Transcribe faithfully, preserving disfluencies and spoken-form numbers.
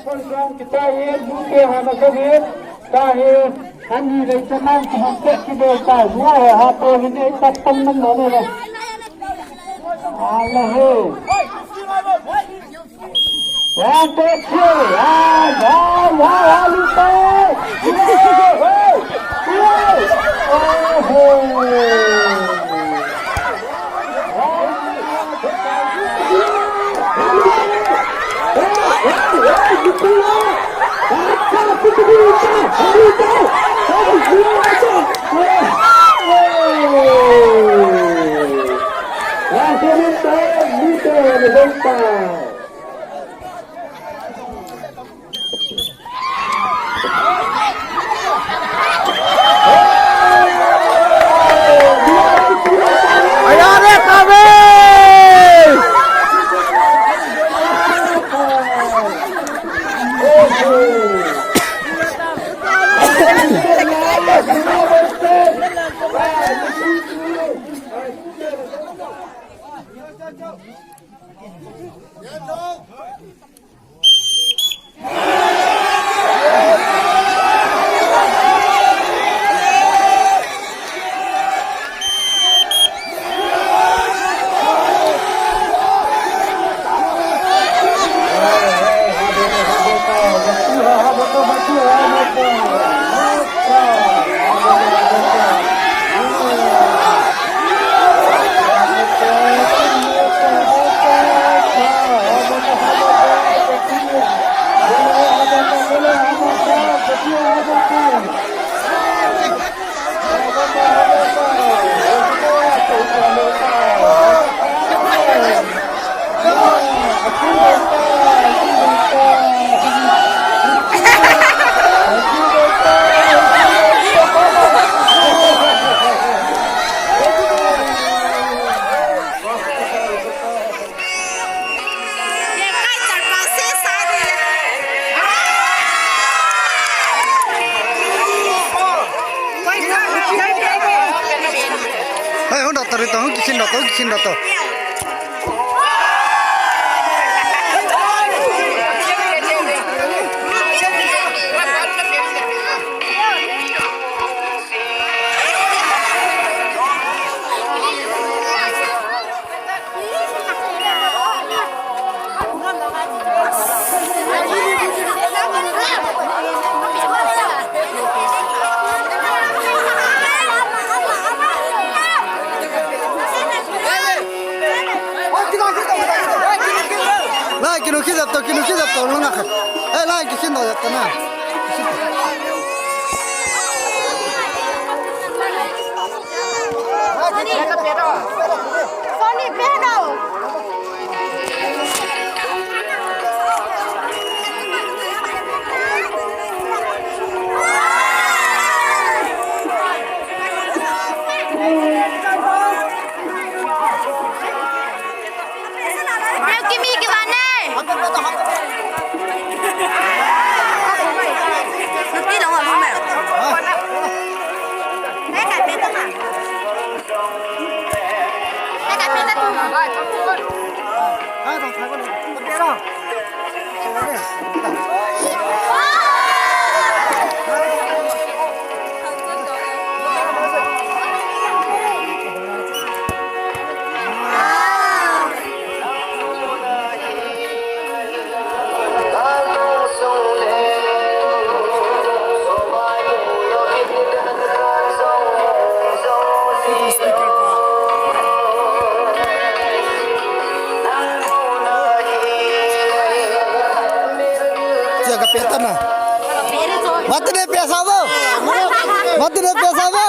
First round kita hi, Lute hana kami, tahi, ani lei chaman ki hon tek ki bol ta, Lute ha to hi nei tak tam man no ne. Ala he. One, two, three. Ah, ah, ah, Lute. Lute. Lute. Oh, oh. Hai, hon doctor, hon kisin doctor, kisin doctor. Lai, kinu khi jap to, kinu khi jap to, langa khat. Eh, lai, kisin do jap to na. Sony, pera. Kimi ki vane. Nati lo ma ma. Nai ka pe ta ma. Nai ka pe ta tu ma. Tia ka pe ta na. Mati ne pe sa bo. Mati ne pe sa bo.